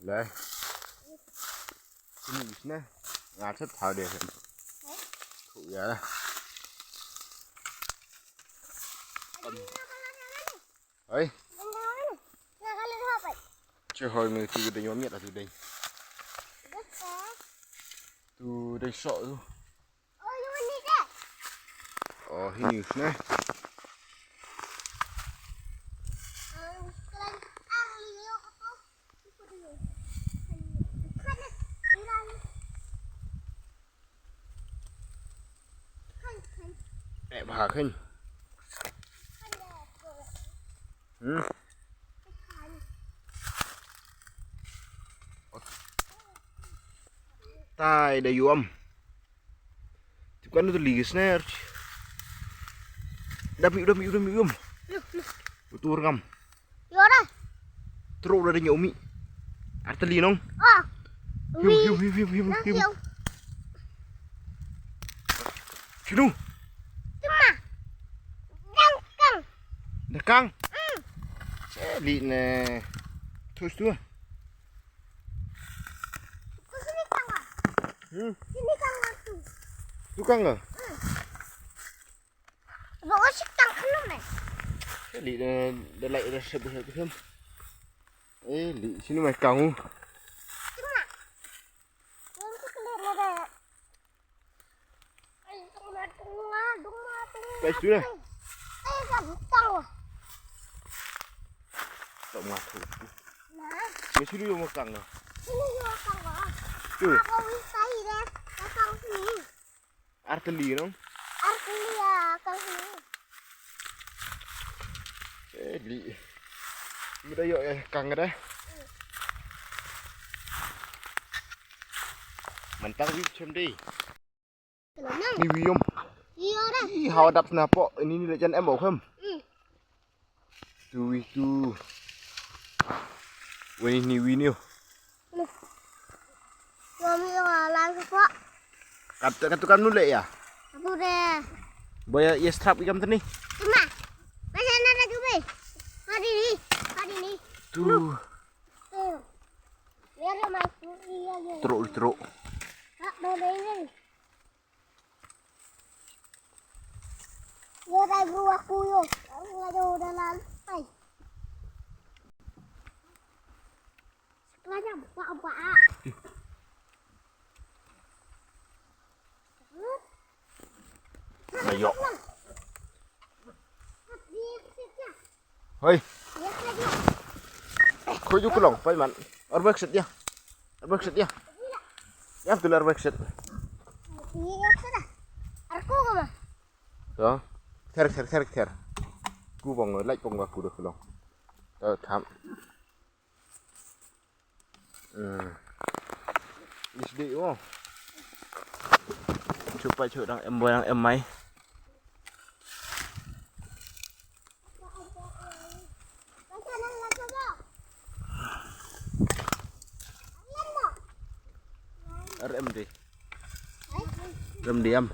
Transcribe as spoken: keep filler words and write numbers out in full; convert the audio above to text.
Lai. Sini sini. Ngat set hau deh. Kau ya lah. Hei. Che hoi me tu deng wa miat tu deng. Tu deng sok tu. Oh, hi ni sini. Eh, bha khin. Hmm. Tai da yuam. Tip kan tu li sner. Dami, dami, dami, dami. Betul ngam. Yora. Teruk dah dia umi. Arteli nong. Oh. Hiu, hiu, hiu, hiu, hiu, hiu. Sinu. Cuma. Dangkang. Dangkang. Hmm. Celi ne. Terus tu. Sini kang. Hmm. Sini kang tu. Tu kang ke? Hmm. Bawa si kang anu me. Li da da lai da sep sep sep. Eh, li sini mai kang. Cuma. Yang tu keluar ada. Ai, tengah, tengah, tengah, tengah. Guys, tu dah. Eh, kan kang. Tak mati. Nah. Ni sini yang makan lah. Sini yang makan lah. Tu. Aku wisai deh. Makan sini. Arteli nong. Arteli ya kang hi. Eh, li. Muda yok ya kang ada. Mantap wi chem dei. Ni wi yom. Iya dah. Ih, hawa dap sna pok. Ini ni lejan em bau khem. Hmm. Tu wi tu. Wi ni wi ni. Ngam ïoh lan ka kwah. Kat kat tu kan nu leh ïa. Abu de. Boy ïa strap ikam tani. Cuma. Masa na da jube. Hari ni. Hari ni. Tu. Tu. Biar dia mai tu iya iya. Teruk teruk. Tak boleh ni. Yo dai bru aku yo. Aku ada udah lalu. Ai. Sekelanya buka buka. Ayo. Hoi. Khoi ju klong pai man. Arbek set ya. Arbek set ya. Ya betul arbek set. Iya sudah. Arku kama. To. Ther ther ther ther. Ku bong lait bong ba ku do klong. To tham. Hmm. Is dei mo. Chupa chu dang em boy dang em mai. Rem dei. Rem dei am.